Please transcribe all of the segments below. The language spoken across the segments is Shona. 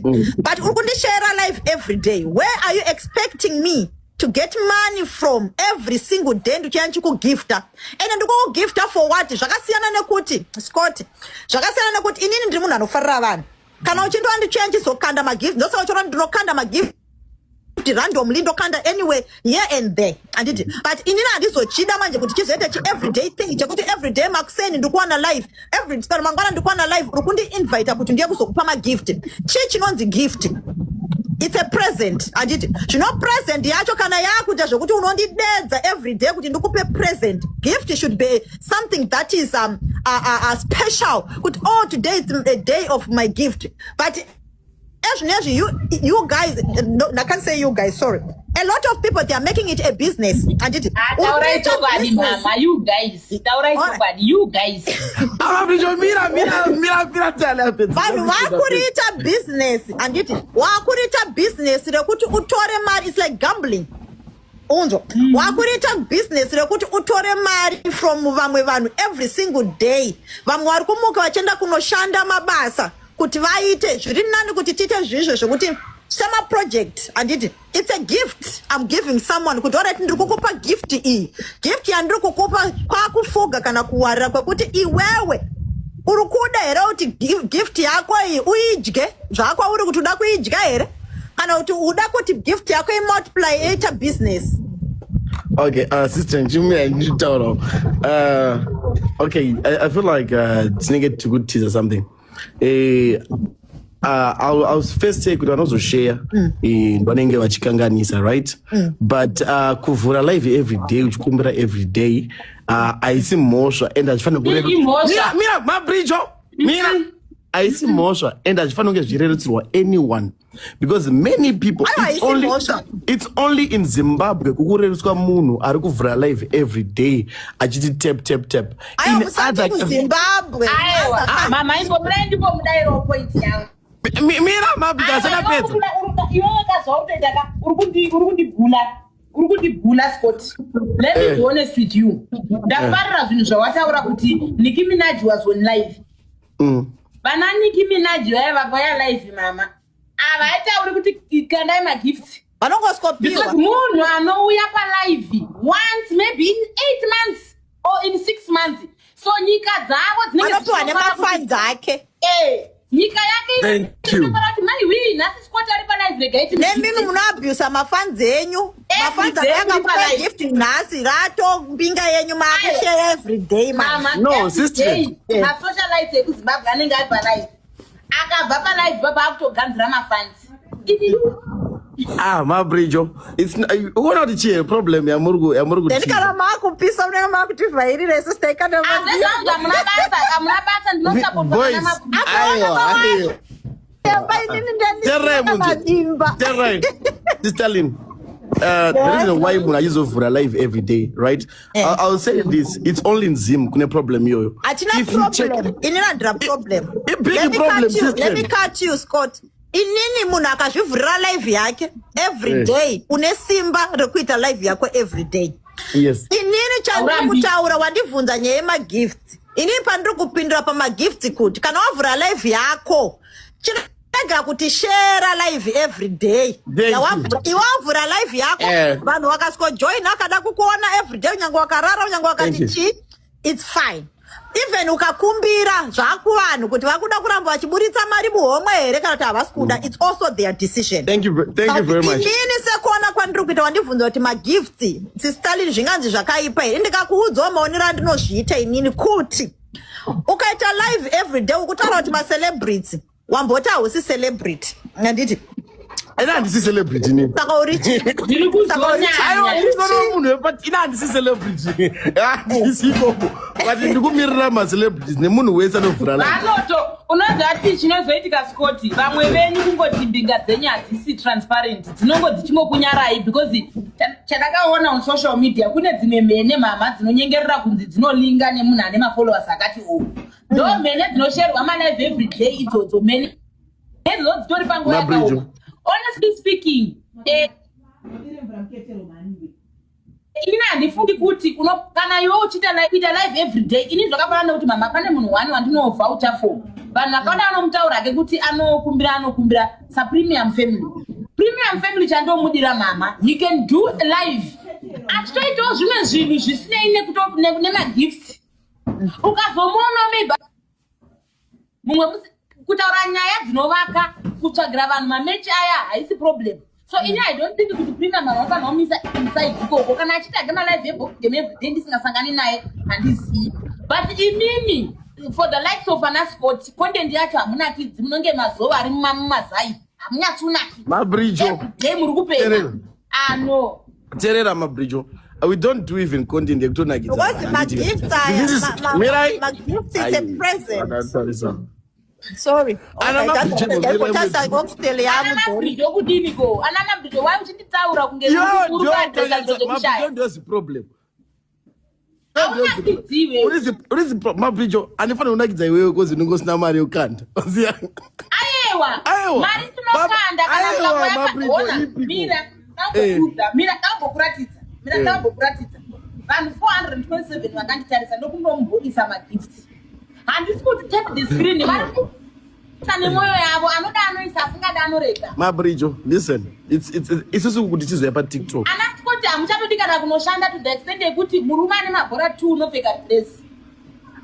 Handiti? But uri kundishare live every day. Where are you expecting me to get money from every single day ndichiya ndichikugifta? Ende ndikukugifta for what? Zvakasiyana nekuti, Scott, zvakasiyana nekuti inini ndiri munhu anofarira vanhu. Kana uchindiwa ndichiya ndichizokanda magift, ndosaka uchiona ndinokanda magift randomly, ndokanda anyway, here and there, handiti? But inini handizochida manje kuti chizoite chi everyday thing chekuti everyday makuseni ndikuwana live, every kana mangwana ndikuwana live, uri kundiinvita kuti ndiye kuzokupa magift. Chii chinonzi gift? It's a present, handiti? Zvino present yacho kana yakuita zvokuti unondidedza every day kuti ndikupe present, gift should be something that is special, kuti, "Oh, today is a day of my gift." But ezvinezvi you guys, no, I can't say you guys, sorry, a lot of people, they are making it a business, handiti? Ah, taurai chokwadi, mama. You guys, taurai chokwadi, you guys. Amabrijo, mira, mira, mira, mira, tale apedza. Vanhu vakuriita business, handiti? Wakuriita business rekuti utore mari. It's like gambling, unzwa? Wakuriita business rekuti utore mari from vamwe vanhu every single day. Vamwe vari kumuka vachienda kunoshanda mabasa kuti vaite zviri nani, kuti tiite zvizvo zvokuti semaproject, handiti? It's a gift I'm giving someone kuti, alright, ndiri kukupa gift iyi. Gift yandiri kukupa kwakufuga kana kuwarira kwekuti iwewe uri kuda here kuti gift yako iyi uidye zvako, uri kuti uda kuidya here, kana kuti uda kuti gift yako imultiply, yoita business? Okay, sister, ndichimira ndichitaurawo. Okay, I feel like tinenge tikutiza something. I'll first say kuti vanozoshare vanenge vachikanganisa, right? But kuvhura live every day uchikumbira every day haisi mhosva and hazvifaniri Imhosva. Mira, mira, Mabrijo, mira, haisi mhosva and hazvifaniri kunge zvichirerutsirwa anyone because many people Aiwa, it's haisi only, mhosva. It's only in Zimbabwe kukurerutswa munhu ari kuvhura live every day achiti tap, tap, tap. Aiwa, In musati other kuZimbabwe. Aiwa mama, imbomudai, ndimbomudairawo point yangu. Mira, Mabrijo, asakapedza. Iwewe kazvautoita ka, uri kundibhula, uri kundibhula, Scott. Let me be honest with you. Ndafarira zvinhu zvawataura kuti Nicki Minaj was on live. Vana Nicki Minaj vaya vakauya live, mama, havaitauri kuti kandai magifts Vanongosikopiwa. because munhu anouya palive once maybe in 8 months or in 6 months, so nyika dzavo dzinenge Anopiwa dzichitofara kuti- nemafans ake. Eh, nyika yake Thank you. inofara kuti, "Maiwi, nhasi Scott ari palive, regai Nemimi munoabhusa mafans enyu. Every Mafans day akanga uri kupa palive. gift nhasi, ratombinga yenyu, maakushare every day, man. Mama, No, every sister. day, masocialites ekuZimbabwe anenge ari palive. Akabva palive baba akutoganzira mafans. Ah, Mabrijo, it's uona kuti chii problem yamuri Then kutiza? kana maakupisa, munenge makutivhairira isu taikanda. Azvezvangu, hamuna basa, hamuna basa. Ndinosapotwa. Boys, aiwa, aiwa. Terai munhu. Madimba. Terai. Sister Lynn, the reason why munhu achizovhura live every day, right? I'll say this, it's only in Zim kune problem iyoyo. Hatina If you check- problem. Inini handina problem. A big Let me problem, cut you, sister. let me cut you, Scott. Inini munhu akazvivhurira live yake every day, une simba rekuita live yako every day. Inini chandiri Haurambi. kutaura, wandibvunza nyaya yemagifts. Inini pandiri kupindura pamagifts kuti kana wavhura live yako, chirega kuti share live every day. Thank you. Iwavhura live yako, vanhu vakasikojoina, akada kukuona every day, unyange wakarara, unyange wakati Thank you. chii, it's fine. Even ukakumbira zvakuvanhu kuti vakuda kuramba vachiburitsa mari muhomwe here kana kuti havasi kuda, it's also their decision. Thank you, thank you But very much. inini sekuona kwandiri kuita, wandibvunza kuti magifts, Sister Lynn, zvinganzi zvakaipa here? Ndikakuudzawo maonero andinozviita inini kuti ukaita live every day, ukutaura kuti macelebrities, wamboti hausi celebrity, handiti? Ina handisi celebrity inini. Saka uri chii? Ndiri Saka uri kuzonyanya. Aiwa, ndinoona munhu wepati, ina handisi celebrity, handisi ikoko, but ndikumirira macelebrities nemunhu wese anovhura live. Vanoto unoziva kuti chinozoitika, Scott, vamwe venyu kungoti mbinga dzenyu hadzisi transparent, dzinongo dzichingokunyarai because chandakaona on social media, kune dzimwe mhene, mama, dzinonyengerera kunzi dzinolinga nemunhu ane mafollowers akati o, ndo mhene dzinosherwa malive every day idzodzo. Mhene idzodzo dzitori panguva Mabrijo. yakaoma, honestly speaking. Ini handifungi kuti uno kana iwe uchiita kuita live every day. Ini zvakafanana nekuti mama, pane munhu one wandinovhaucha for. Vanhu vakawanda vanomutaura ke kuti anokumbira, anokumbira saPremium Family. Premium Family, chandomudira mama, he can do live achitoitawo zvimwe zvinhu zvisinei nemagifts. Ukazomuona maybe mumwe musi kutaura nyaya dzinovaka, kutsvagira vanhu mamechi aya, haisi problem. So ini I don't think kuti Premium vanofanira kumisa inside ikoko. Kana achiita ake malive ebox game everyday, ndisingasangani naye, handizivi. But imimi, for the likes of ana Scott, content yacho hamunakidzi. Munonge mazova ari mumazai, hamunyatsunakidzi. Mabrijo. Everyday muri kupena. Terera. Ano. Teerera, Mabrijo, we don't do even content yekutonakidza Because vanhu, magifts handiti? aya, This Mirai. magifts is a Ai, present. vakatarisa. Sorry. Ana Mabrijo, Ndaimbotasa oxtail Ana yamu. Mabrijo kudiniko? Ana Mabrijo, wai uchinditaura kunge Yo, uri ndo kuadresa Mabrijo zvekushaya? ndozi problem. Haunakidziwe. Mabrijo andifanira kunakidza iwewe 'cause unenge usina mari yekukanda. Uziya? Aiwa. Aiwa. Mari tinokanda kana Aiwa, mukauya. Mabrijo, Ona, ipiko. mira, ndambokuudza, mira, ndambokuratidza, mira. Ndambokuratidza vanhu 427 vakanditarisa. Ndokundomubudisa magifts. Handisi kuti tap the screen, vari kuisa nemwoyo yavo. Anoda anoisa, asingada anorega. Mabrijo, listen, isusu kuti tizoya paTikTok. Ana Scott, hamuchatodi kana kunoshanda to the extent yekuti murume ane mabhora 2 unopfeka dress.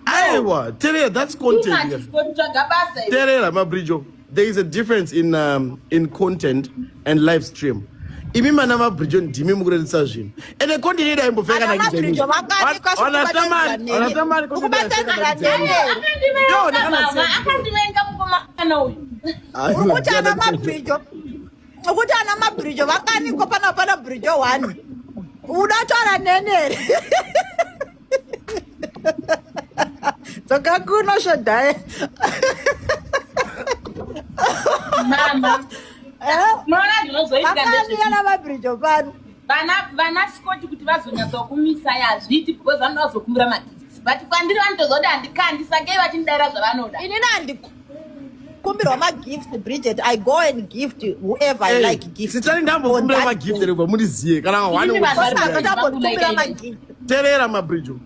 Aiwa, terera, that's content. Too much, Scott, tsvaga basa iwe. Terera, Mabrijo, there is a difference in content and live stream. Imi mana Mabrijo ndimi mukurerusa zvinhu, ende content yedu aimbofeka. Ana Mabrijo vakanikwa. Kubatanidzwa nene. Yo, Akandivenga mama, ndakanatseka. akandivenga mukomana uyu. Uri kuti ana Mabrijo, ukuti ana Mabrijo vakanikwa pana Brijo 1, unotaura nene here? Dzoka kuno, shodhaye. Mama, munoona zvinozoitika Vakani ndezvekuti ana Mabrijo pano. Vana Scott kuti vazonyatsokumisa hazviiti because vanoda kuzokumbira magifts, but kwandiri vanotoziva kuti handikandi, sakei vachindidayira zvavanoda. Inini handikumbirwa magifts, Bridget. I go and gift whoever I like gift. Sitani, ndambokumbira magift ere kubva mundiziye kana Inini one? vanhu vari Atambokumbira magift. Terera, Mabrijo,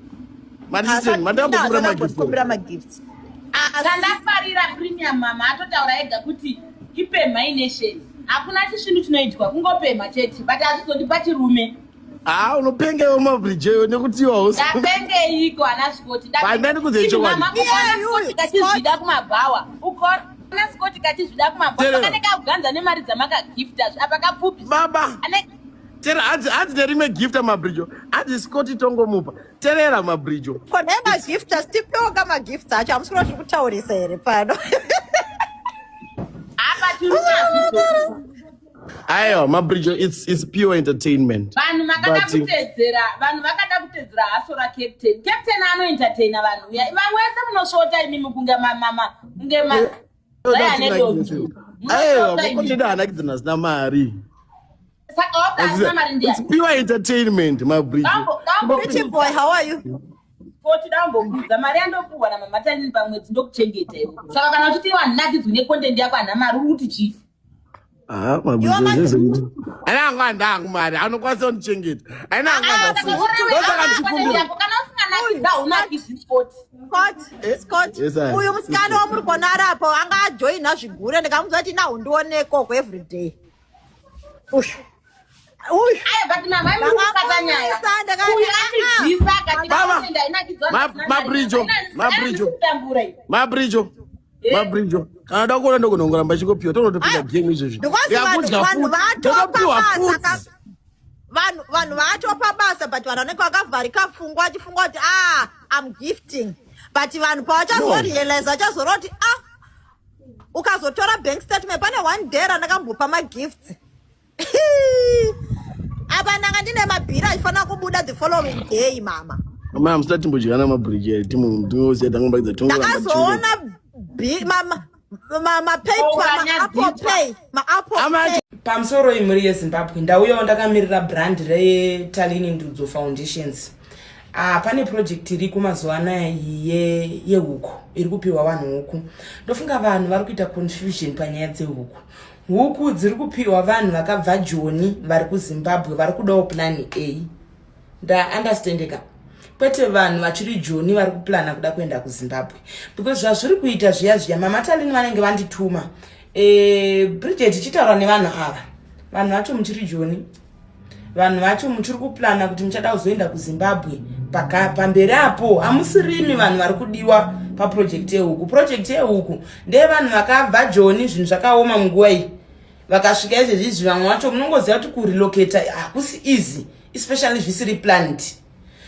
mandiseni mandambokumbira magift. Mandambokumbira magifts. Chandafarira Premium, mama, atotaura ega kuti ipemha ination. Hakuna chisvindu chinoitwa, kungopemha chete, but hazvizondipa chirume. Ah, unopengewo, Mabrijo, nekuti iwe hausi. Ndapengeiko, ana Scott? Pandani kudze chokwadi. Iye yuyu, Kachizvida kumabhawa, ukaona Scott kachizvida kumabhawa. Terera. Kanenge akuganza nemari dzamakagifta apa kapfupi. Baba. Tera, hanzi nerimwe gift, Mabrijo, hanzi Scott tongomupa. Terera, Mabrijo. Kona emagift, tipewo kamagifts acho. Hamusi kuda zviri kutaurisa here pano? Apa tiri nazvo. Aiwa, Mabrijo, it's pure entertainment. Vanhu makada But kutedzera, vanhu vakada kutedzera haso racaptain. Captain anoentertaina vanhu uya. Vamwe vese munosvota imimi kunge mamama, kunge mazaya nedongi. Aiwa, makondida hanakidza nasina mari. Saka wabva asina mari It's ndiani? pure entertainment, Mabrijo. Pretty boy, how are you? Koti dambokudza mari yandopuhwa namamatanini pamwedzi, ndokuchengeta iwe. Saka kana uchiti wanakidzwi necontent yako, hana mari, uri kuti chii? Ah, Mabrijo, zvezvekuti aina andangu mari anokwanisa kundichengeta, aina Saka angu. kana usinganakidza, haunakidzi, Scott. Scott, Scott. Yes, I- Uyu musikana wamuri kuona ari apo anga ajoina zvigure. Ndikamuudza kuti naundione ikoko every day. Ushu. Ushu. Aya, but mama, muri kukata nyaya. Ndakamumisa, ndakati, Uyu "Ah, andibvisa akati Baba, content hainakidzwa. Mabrijo, Mabrijo. Kutambura iyi. Mabrijo, Mabrijo, kana da kuona ndokunongoramba chingopiwa, tonotopinda game izvezvi. Because vanhu Ndikakudya vanhu futi. vatopa Ndotopiwa basa futi. vanhu vatopa basa, but vanhu vanenge vakavharika pfungwa vachifunga kuti, ah, I'm gifting, but vanhu pavachazorealize, vachazora kuti, ah, ukazotora bank statement. Pane one day randakambopa magifts apa, ndanga ndine mabhiri achifanira kubuda the following day, mama. Mama, musati timbodyana, Mabrijo, timosiya tangombaidza tongoramba. Ndakazoona maPayPal, maApple Pay, maApple Pay. Pamusoro imhuri yeZimbabwe, ndauyawo ndakamirira brand reTalini Ndudzo Foundations. Pane project iriko mazuva anaya yehuku iri kupiwa vanhu huku. Ndofunga vanhu vari kuita confusion panyaya dzehuku. Huku dziri kupiwa vanhu vakabva Joni vari kuZimbabwe vari kudawo Plan A. Ndaunderstandeka, kwete vanhu vachiri Joni vari kuplana kuda kuenda kuZimbabwe, because zvazviri kuita zviya zviya, Mamatalini vanenge vandituma, Bridget, ichitaura nevanhu ava. Vanhu vacho muchiri Joni, vanhu vacho muchiri kuplana kuti muchada kuzoenda kuZimbabwe pamberi apo, hamusirimi vanhu vari kudiwa paproject yehuku. Project yehuku ndeyevanhu vakabva Joni, zvinhu zvakaoma munguva iyi, vakasvika izvezvizvi. Vamwe vacho munongoziva kuti kurelocata hakusi easy, especially zvisiri planned.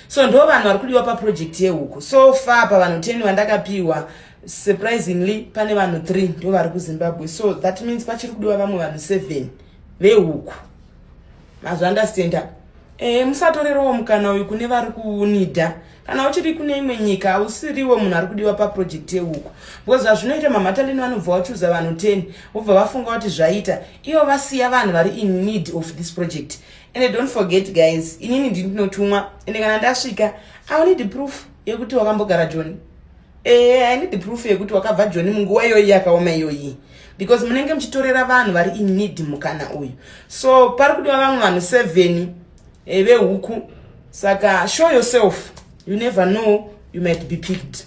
So ndo vanhu vari kudiwa paproject yehuku. So far, pavanhu 10 vandakapiwa, surprisingly pane vanhu 3 ndo vari kuZimbabwe. So that means pachiri kudiwa vamwe vanhu 7 vehuku. Mazvaunderstanda? Musatorerawo mukana uyu kune vari kunida. Kana uchiri kune imwe nyika, hausiriwo munhu ari kudiwa paproject yehuku, because zvazvinoita, Mamatalini vanobva vachuza vanhu 10, vobva vafunga kuti zvaita, ivo vasiya vanhu vari in need of this project. And don't forget, guys, inini ndinotumwa, ende kana ndasvika, I need proof yekuti wakambogara Joni. I need proof yekuti wakabva Joni munguva iyoyi yakaoma iyoyi, because munenge muchitorera vanhu vari in need mukana uyu. So pari kudiwa vamwe vanhu 7 vehuku. Saka show yourself, you never know, you might be picked.